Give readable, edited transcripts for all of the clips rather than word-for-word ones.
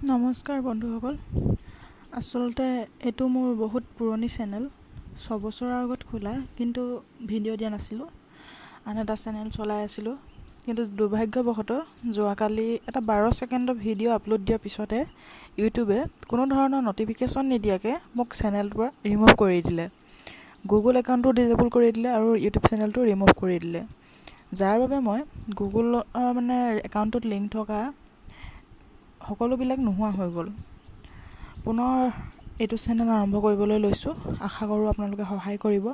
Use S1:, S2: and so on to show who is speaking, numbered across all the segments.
S1: নমস্কাৰ বন্ধুসকল। আচলতে এইটো মোৰ বহুত পুৰণি চেনেল, 6 বছৰৰ আগত খোলা, কিন্তু ভিডিঅ' দিয়া নাছিলোঁ, আন এটা চেনেল চলাই আছিলোঁ। কিন্তু দুৰ্ভাগ্যবশতঃ যোৱাকালি এটা 12 ছেকেণ্ডৰ ভিডিঅ' আপলোড দিয়াৰ পিছতে ইউটিউবে কোনো ধৰণৰ ন'টিফিকেশ্যন নিদিয়াকৈ মোক চেনেলটোৰ পৰা ৰিম'ভ কৰি দিলে। গুগল একাউণ্টটো ডিজেবল কৰি দিলে আৰু ইউটিউব চেনেলটো ৰিম'ভ কৰি দিলে, যাৰ বাবে মই গুগলৰ মানে একাউণ্টটোত লিংক থকা সকলোবিলাক নোহোৱা হৈ গ'ল। পুনৰ এইটো চেনেল আৰম্ভ কৰিবলৈ লৈছোঁ। আশা কৰোঁ আপোনালোকে সহায় কৰিব।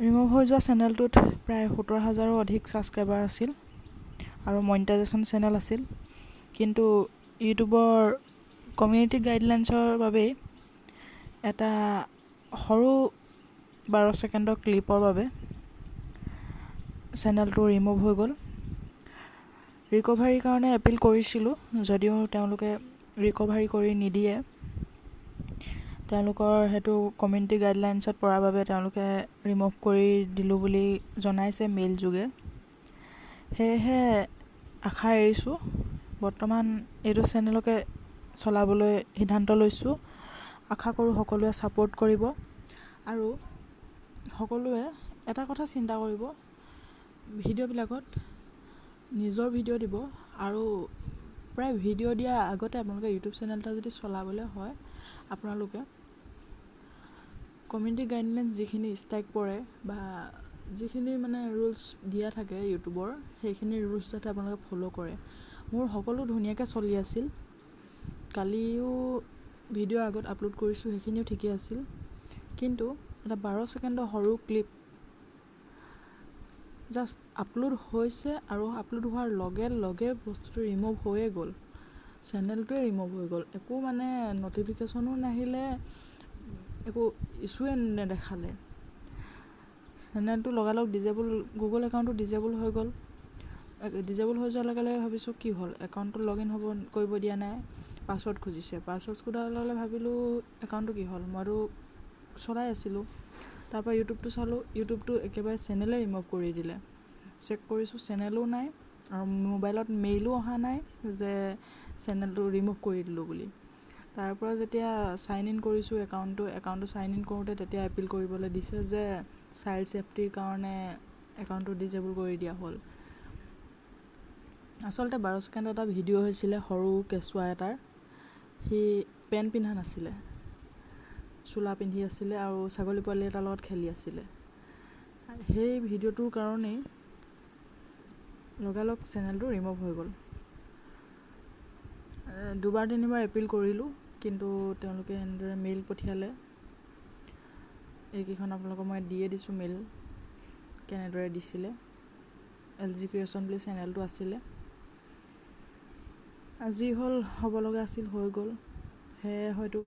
S1: ৰিম'ভ হৈ যোৱা চেনেলটোত প্ৰায় 17 হাজাৰো অধিক ছাবস্ক্ৰাইবাৰ আছিল আৰু মনিটাইজেশ্যন চেনেল আছিল। কিন্তু ইউটিউবৰ কমিউনিটি গাইডলাইনছৰ বাবেই এটা সৰু 12 ছেকেণ্ডৰ ক্লিপৰ বাবে চেনেলটো ৰিম'ভ হৈ গ'ল। ৰিকভাৰীৰ কাৰণে এপিল কৰিছিলোঁ যদিও তেওঁলোকে ৰিকভাৰী কৰি নিদিয়ে। তেওঁলোকৰ সেইটো কমিউনিটি গাইডলাইনছত পৰাৰ বাবে তেওঁলোকে ৰিম'ভ কৰি দিলোঁ বুলি জনাইছে মেইল যোগে। সেয়েহে আশা এৰিছোঁ। বৰ্তমান এইটো চেনেলকে চলাবলৈ সিদ্ধান্ত লৈছোঁ। আশা কৰোঁ সকলোৱে ছাপোৰ্ট কৰিব আৰু সকলোৱে এটা কথা চিন্তা কৰিব, ভিডিঅ'বিলাকত নিজৰ ভিডিঅ' দিব আৰু প্ৰায় ভিডিঅ' দিয়াৰ আগতে আপোনালোকে ইউটিউব চেনেল এটা যদি চলাবলৈ হয়, আপোনালোকে কমিউনিটি গাইডলাইনছ যিখিনি ষ্ট্ৰাইক পৰে বা যিখিনি মানে ৰুলছ দিয়া থাকে ইউটিউবৰ, সেইখিনি ৰুলছ যাতে আপোনালোকে ফ'ল' কৰে। মোৰ সকলো ধুনীয়াকৈ চলি আছিল। কালিও ভিডিঅ' আগত আপলোড কৰিছোঁ, সেইখিনিও ঠিকেই আছিল। কিন্তু এটা 12 ছেকেণ্ডৰ সৰু ক্লিপ জাষ্ট আপলোড হৈছে আৰু আপলোড হোৱাৰ লগে লগে বস্তুটো ৰিম'ভ হৈয়ে গ'ল, চেনেলটোৱে ৰিম'ভ হৈ গ'ল। একো মানে ন'টিফিকেশ্যনো নাহিলে, একো ইছ্যুৱে নেদেখালে। চেনেলটো লগালগ ডিজেবল, গুগল একাউণ্টটো ডিজেবল হৈ গ'ল। ডিজেবল হৈ যোৱাৰ লগে লগে ভাবিছোঁ কি হ'ল, একাউণ্টটো লগ ইন হ'ব কৰিব দিয়া নাই, পাছৱৰ্ড খুজিছে। পাছৱৰ্ড খোজাৰ লগে লগে ভাবিলোঁ একাউণ্টটো কি হ'ল, মইতো চলাই আছিলোঁ। তাৰপৰা ইউটিউবটো চালোঁ, ইউটিউবটো একেবাৰে চেনেলে ৰিম'ভ কৰি দিলে। চেক কৰিছোঁ, চেনেলো নাই আৰু মোবাইলত মেইলো অহা নাই যে চেনেলটো ৰিম'ভ কৰি দিলোঁ বুলি। তাৰপৰা যেতিয়া চাইন ইন কৰিছোঁ একাউণ্টটো চাইন ইন কৰোঁতে তেতিয়া এপিল কৰিবলৈ দিছে যে চাইল্ড ছেফটিৰ কাৰণে একাউণ্টটো ডিজেবল কৰি দিয়া হ'ল। আচলতে 12 ছেকেণ্ডৰ এটা ভিডিঅ' হৈছিলে সৰু কেঁচুৱা এটাৰ। সি পেণ্ট পিন্ধা নাছিলে, চোলা পিন্ধি আছিলে আৰু ছাগলী পোৱালি এটাৰ লগত খেলি আছিলে। সেই ভিডিঅ'টোৰ কাৰণেই লগালগ চেনেলটো ৰিম'ভ হৈ গ'ল। দুবাৰ তিনিবাৰ এপিল কৰিলোঁ, কিন্তু তেওঁলোকে এনেদৰে মেইল পঠিয়ালে। এইকেইখন আপোনালোকক মই দিয়ে দিছোঁ, মেইল কেনেদৰে দিছিলে। এল জি ক্ৰিয়েশ্যন বুলি চেনেলটো আছিলে। যি হ'ল হ'ব লগা আছিল হৈ গ'ল। সেয়ে হয়তো।